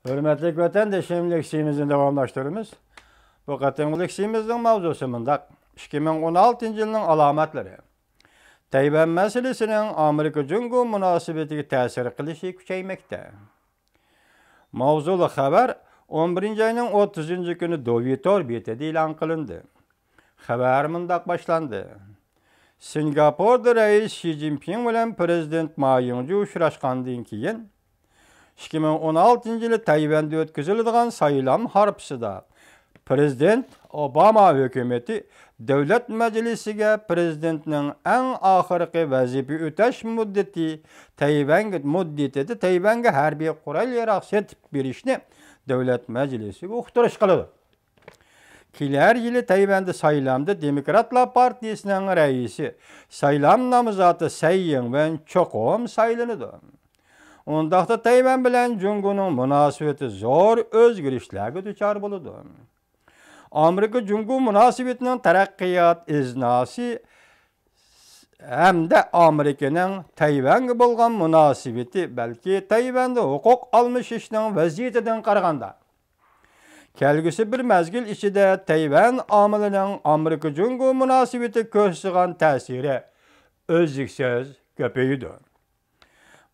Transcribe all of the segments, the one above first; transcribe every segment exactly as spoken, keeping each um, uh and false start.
ھۆرمەتلىك ۋەتەندىشىم، لېكسىيىمىزنى داۋاملاشتۇرىمىز. بۇ قېتىمقى لېكسىيىمىزنىڭ ماۋزۇسى مۇنداق: ئىككى مىڭ ئون ئالتىنچى يىلنىڭ ئالامەتلىرى. تەيۋەن مەسىلىسىنىڭ ئامېرىكا جۇڭگو مۇناسىۋىتىگە تەسىر قىلىشى كۈچەيمەكتە. ماۋزۇلۇق خەۋەر ئون بىرىنچى ئاينىڭ ئوتتۇزىنچى كۈنى دوۋيىتور بېتىدە ئېلان قىلىندى. خەۋەر مۇنداق باشلاندى: سىنگاپوردا رەئىس شى جىنپىڭ بىلەن پىرېزىدېنت ما يىڭجۇ ئۇچراشقاندىن كېيىن، ئىككى مىڭ ئون ئالتىنچى يىلى تەيۋەندە ئۆتكۈزۈلىدىغان سايلام ھارپىسىدا پىرېزىدېنت ئوباما ھۆكۈمىتى دۆلەت مەجلىسىگە پىرېزىدېنتنىڭ ئەڭ ئاخىرقى ۋەزىپە ئۆتەش مۇددىتى تەيۋەنگە، مۇددىتىدە تەيۋەنگە ھەربىي قورال-ياراغ سېتىپ بېرىشنى دۆلەت مەجلىسىگە ئۇقتۇرۇش قىلىدۇ. كېلەر يىلى تەيۋەندە سايلامدا دېموكراتلار پارتىيىسىنىڭ رەئىسى، سايلام نامزاتى سەي يىڭۋېن چوقۇم سايلىنىدۇ. ئۇنداقتا تەيۋەن بىلەن جۇڭگونىڭ مۇناسىۋىتى زور ئۆزگىرىشلەرگە دۇچار بولىدۇ. ئامېرىكا جۇڭگو مۇناسىۋىتىنىڭ تەرەققىيات ئىزناسى ھەمدە ئامېرىكىنىڭ تەيۋەنگە بولغان مۇناسىۋىتى، بەلكى تەيۋەندە ھوقۇق ئالمىشىشنىڭ ۋەزىيىتىدىن قارىغاندا، كەلگۈسى بىر مەزگىل ئىچىدە تەيۋەن ئامىلىنىڭ ئامېرىكا جۇڭگو مۇناسىۋىتىگە كۆرسىتىدىغان تەسىرى ئۈزلۈكسىز كۆپىيىدۇ.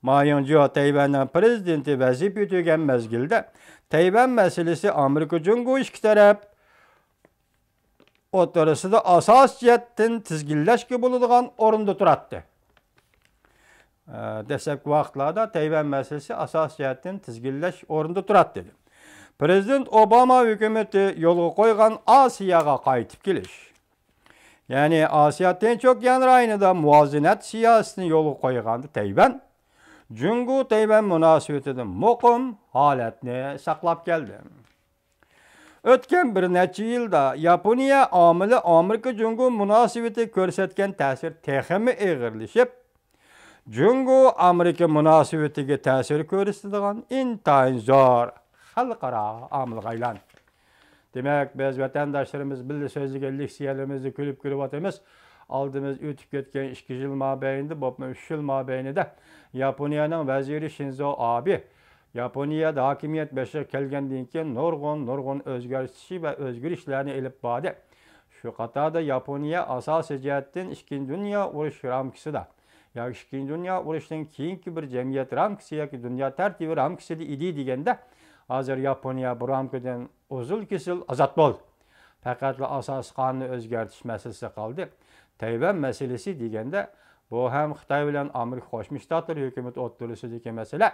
ما يىڭجۇ تەيۋەننىڭ پىرېزىدېنتى ۋەزىپە ئۆتىگەن مەزگىلدە تەيۋەن مەسىلىسى ئامېرىكا جۇڭگو ئىككى تەرەپ ئوتتۇرىسىدا ئاساسىي جەھەتتىن تىزگىنلەشكە بولىدىغان ئورۇندا تۇراتتى. ئە، دەسلەپكى ۋاقىتلاردا تەيۋەن مەسىلىسى ئاساسىي جەھەتتىن تىزگىنلەش ئورنىدا تۇراتتى. پىرېزىدېنت ئوباما ھۆكۈمىتى يولغا قويغان ئاسىياغا قايتىپ كېلىش، يەنى ئاسىيا تىنچ ئوكيان رايونىدا مۇۋازىنەت سىياسىتىنى يولغا قويغاندا، تەيۋەن جۇڭگو تەيۋەن مۇناسىۋىتىدە مۇقىم ھالەتنى ساقلاپ كەلدى. ئۆتكەن بىر نەچچە يىلدا ياپونىيە ئامىلى ئامېرىكا جۇڭگو مۇناسىۋىتىگە كۆرسەتكەن تەسىر تېخىمۇ ئېغىرلىشىپ، جۇڭگو ئامېرىكا مۇناسىۋىتىگە تەسىر كۆرسىتىدىغان ئىنتايىن زور خەلقئارا ئامىلغا ئايلاندى. دېمەك، بىز ۋەتەنداشلىرىمىز بىللە سۆزلىگەن لېكسىيەلىرىمىزدە كۈلۈپ كۆرۈۋاتىمىز. ئالدىمىز ئۆتۈپ كەتكەن ئىككى يىل مابەينىدە، بولۇپمۇ ئۈچ يىل مابەينىدە ياپونىيەنىڭ ۋەزىرى شىنزو ئابې ياپونىيەدە ھاكىمىيەت بېشىغا كەلگەندىن كېيىن نۇرغۇن، نۇرغۇن ئۆزگەرتىش ۋە ئۆزگىرىشلەرنى ئېلىپ باردى. شۇ قاتاردا ياپونىيە ئاساسىي جەھەتتىن ئىككىنچى دۇنيا ئۇرۇشى رامكىسىدا ياكى ئىككىنچى دۇنيا ئۇرۇشىدىن كېيىنكى بىر جەمئىيەت رامكىسى ياكى دۇنيا تەرتىپى رامكىسىدا ئىدى دېگەندە، ھازىر ياپونىيە بۇ رامكىدىن ئۇزۇل-كېسىل ئازاد بولدى. پەقەتلا ئاساسىي قانۇننى ئۆزگەرتىش مەسىلىسى قالدى. تەيۋەن مەسىلىسى دېگەندە، بۇ ھەم خىتاي بىلەن ئامېرىكا قوشما شتاتلىرى ھۆكۈمىتى ئوتتۇرىسىدىكى مەسىلە،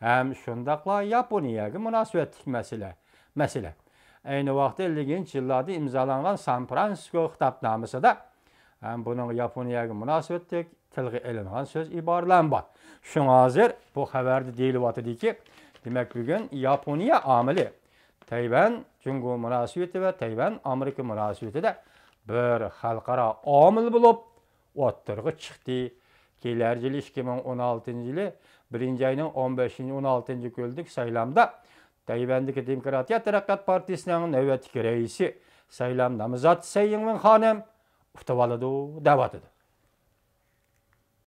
ھەم شۇنداقلا ياپونىيەگە مۇناسىۋەتلىك مەسىلە، مەسىلە. ئەينى ۋاقىتتا ئەللىكىنچى يىللاردا ئىمزالانغان سان فرانسىسكو خىتابنامىسىدا ھەم بۇنىڭ ياپونىيەگە مۇناسىۋەتلىك تىلغا ئېلىنغان سۆز ئىبارىلەرمۇ بار. شۇڭا ھازىر بۇ خەۋەردە دېيىلىۋاتىدۇكى، دېمەك، بۈگۈن ياپونىيە ئامىلى تەيۋەن جۇڭگو مۇناسىۋىتى ۋە تەيۋەن ئامېرىكا مۇناسىۋىتىدە بىر خەلقئارا ئامىل بولۇپ ئوتتۇرىغا چىقتى. كېلەر يىلى ئىككى مىڭ ئون ئالتىنچى يىلى بىرىنچى ئاينىڭ ئون بەشىنچى، ئون ئالتىنچى كۈنىدىكى سايلامدا تەيۋەندىكى دېموكراتىيە تەرەققىيات پارتىيىسىنىڭ نۆۋەتتىكى رەئىسى سايلام نامزاتى سەي يىڭۋېن خانىم ئۇتۇۋالىدۇ دەۋاتىدۇ.